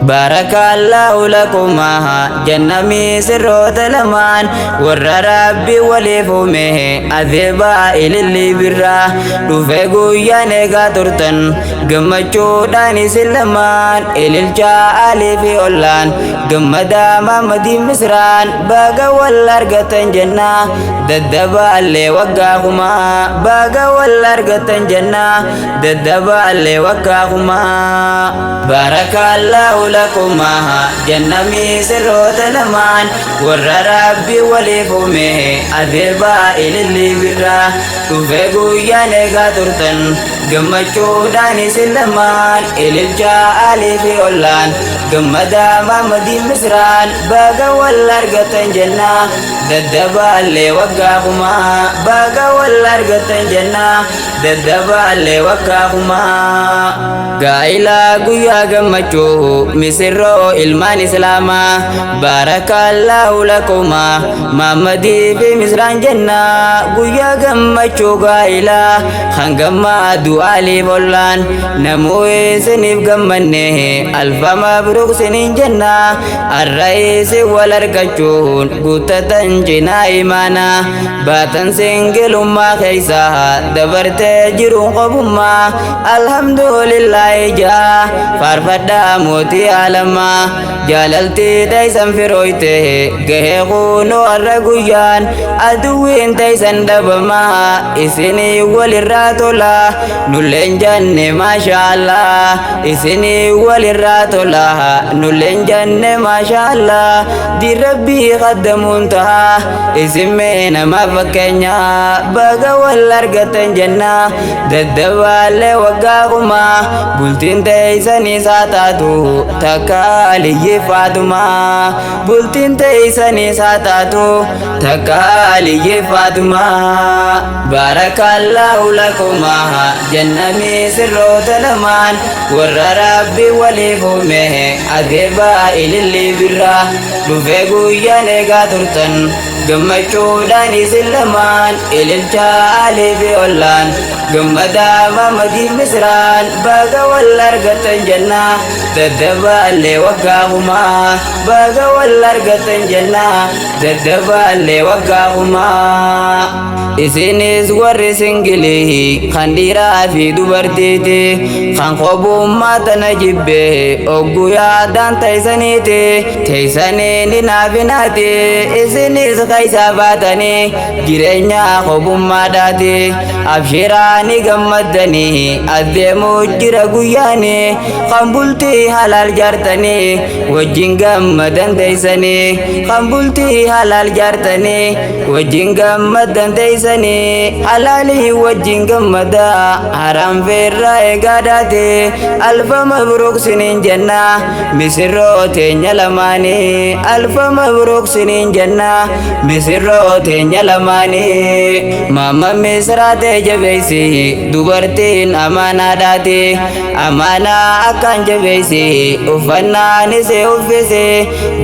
Baarakallaahu lakumaa jenna misirroota lamaan warra Rabbi waliif uume adeebaa ilillii birraa dhufe guyyaan eegaa turtan gammachuudhaan isin lamaan ililchaa alii fi ollaan gammadaa Mahamadii Misraan baga wal argatan jenna daddabaallee waggaa kumaa baga wal argatan jenna daddabaallee waggaa kumaa. Baarakallaahu lakumaa jenna misirroota lamaan warra Rabbi waliif uume adeebaa ilillii birraa dhufe guyyaan eegaa turtan gammachuudhaan isin lamaan ililchaa alii fi ollaan gammadaa Mahamadii Misraan baga wal argatan jenna daddabaallee waggaa kumaa baga wal argatan jenna daddabaallee waggaa kumaa. Gaa'ilaa guyyaa gammachuu misirroo ilmaan islaamaa baarakallaahu lakumaa Mahamadii fi Misraan jenna guyyaa gammachuu gaa'ilaa hangammaa du'aalii ollaan namuu isiniif gammanne alfa mabruuk siniin jenna arra isin wal argachuun guuttatan cinaa imaanaa baatan singilummaa keessa dabartee jiruun qobummaa alhamdulillaahi jaa faarfadhaa mootii aalamaa jaalaltii teeysan firooyte gahee kunoo har'a guyyaan aduwwiin teeysan dhabamaa isinii walirraa tola nulleen janne maasha Allah isinii walirraa tola nulleen janne maasha Allah diin Rabbii qaddamuun taha isin mee nama fakkeenya baga wal argatan jenna daddabaallee waggaa kumaa bultiin teeysanii saa taatu takka aliyyi Faatumaa bultiin teeysanii saa taatu takka aliyyi Faatumaa. Baarakallaahu lakumaa jenna misirroota lamaan warra Rabbi waliif uume adeebaa ilillii birraa dhufe guyyaan eegaa turtan gammachuudhaan isin lamaan ililchaa alii fi ollaan gammadaa Mahamadii Misraan baga wal argatan jenna daddabaallee waggaa kumaa baga wal argatan jenna daddabaallee waggaa kumaa. Isinis warri singilii kan dhiiraa fi dubartiiti kan qobummaa tana jibbe oggu yaadaan teeysaniiti teeysanii ni naafinaati isinis keeysaa baatanii jireenya qobummaadhaati abshiraa ni gammaddanii adeemuu jira guyyaanii kan bultii halaal jaartanii wajjin gammadan teeysanii kan bultii halaal jaartanii wajjin gammadan teeysanii halaalii wajjin gammadaa haram feerraa eegaadhaati alfa mabruuk siniin jenna misirroo teenya lamaanii alfa mabruuk siniin jenna misirroo teenya lamaanii. Maama Misraatee jabeeysi dubartiin amaanaadhaati amaanaa akkaan jabeeysi uffannaan isee uffise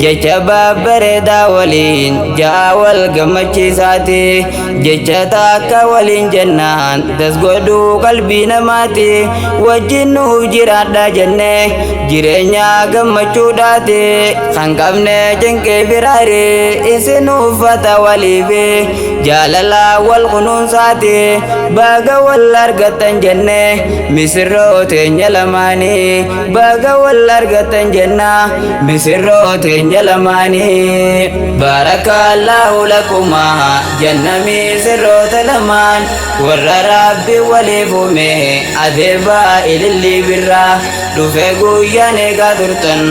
jecha babbareedaa waliin ja'a wal gammachiisaati jecha takka waliin jennaan dasgodhuu qalbii namaati wajjin nuuf jiraadha jenne jireenya gammachuudhaati kan qabne cinqee biraari isin uffata waliifi jaalala wal kunuunsaati baga wal argatan jenne misirroo teenya lamaanii baga wal argatan jenna misirroo teenya lamaanii. Baarakallaahu lakumaa jenna misirroota lamaan warra Rabbi waliif uume adeebaa ilillii birraa dhufe guyyaan eegaa turtan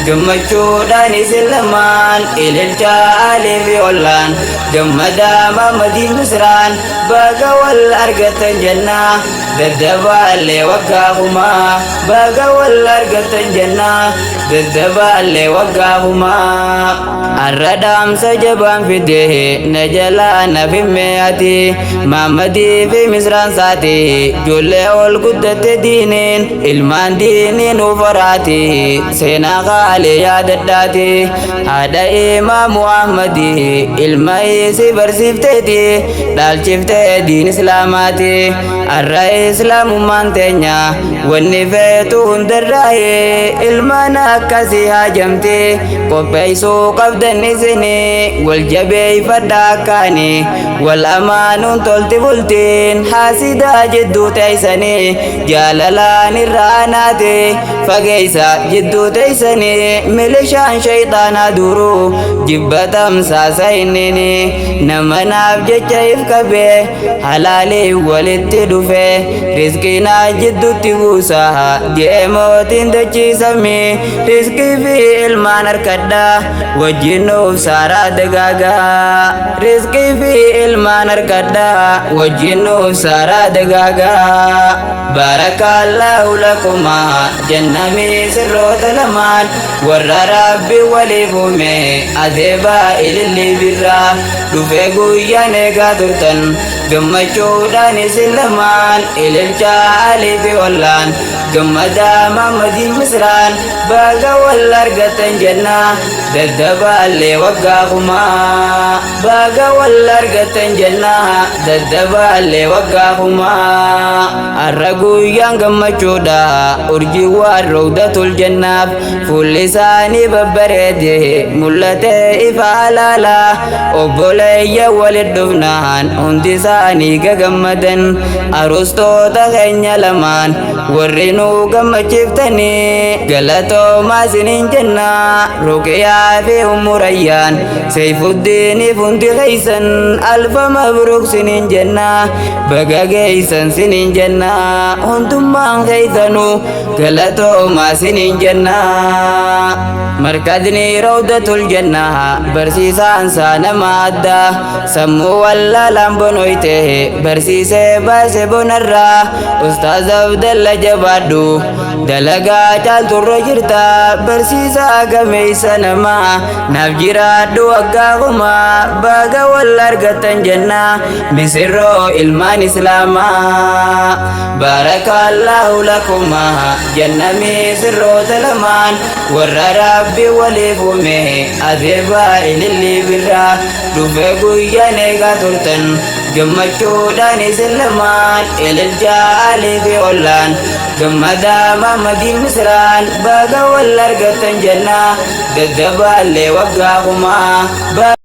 gammachuudhaan isin lamaan ililchaa alii fi ollaan gammadaa Mahamadii Misraan baga wal argatan jenna daddabaallee waggaa kumaa baga wal argatan jenna daddabaallee waggaa kumaa. Arra dhaamsa jabaan fide na jalaa na fimmeeyati Mahamadii fi Misraan saati ijoollee ol guddatte diiniin ilmaan diiniin uforaati seenaa Laalee yaadadhaati haadha Imaamu Ahmadi ilma isii barsiifteeti dhaalchiftee diin Islaamaati. Arra Islaamummaan teenya wanni feetu hundarraaye ilmaan akkasii haajamti qopheessuu qabdan isini wal jabeeffadha akkaani wal amaanuun tolti bultiin haasidaa jidduu teeysanii jaalalaan irraa naate fageeysa jidduu teeysanii milishaan shayxaanaa duruu jibba tamsaasa innini nama naaf jecha if qabee halaalii walitti dhufe riskiinaa jidduutti buusa jee mootiin dachiisami riskii fi ilmaan harkadha wajjin nuuf saaraa dagaagaa riskii fi ilmaan harkadha wajjin nuuf saaraa dagaagaa. Barakallahu lakumaa jannamii sirroota lamaan warra Rabbi waliif uume adeebaa ilillii birraa dhufe guyyaan eegaa turtan gammachuudhaan isin lamaan ililchaa alii fi ollaan gammadaa Mahammadii Misraan baga wal argatan jenna daddabaallee waggaa kumaa baga wal argatan jenna daddabaallee waggaa kumaa. Arra guyyaan gammachuudha urjii waan rawdatul jannaaf fuulli isaanii babbareede mul'ate ifa alaala obboleeyya walit dhufnaan hundi isaanii gagammadan arustoota keenya lamaan warri nu gammachiiftanii galatoomaa isiniin jenna Ruqiyaa fi Ummu Rayyaan Seyfuddiiniif hundi keeysan alfa mabruuk siniin jenna baga geeysan siniin jenna hundummaan keeysanuu galatoomaa siniin jenna. Markadni rawdatul jannaa barsiisaan isaa nama addaa sammuu wallaalaan bonoyte barsiisee baase bonarraa Ustaaz Abdalla jabaadhu dalagaa caalturra jirta barsiisaa gameessa namaa naaf jiraadhu waggaa kumaa baga wal argatan jenna misirroo ilmaan Islaamaa. Barakallahu lakumaa jenna misirroota lamaan warra Rabbi waliif uume adeebaa ilillii birraa dhufe guyyaan eegaa turtan gammachuudhaan isin lamaan ililchaa alii fi ollaan gammadaa Mahammadii Misraan baga wal argatan jenna daddabaallee waggaa kumaa.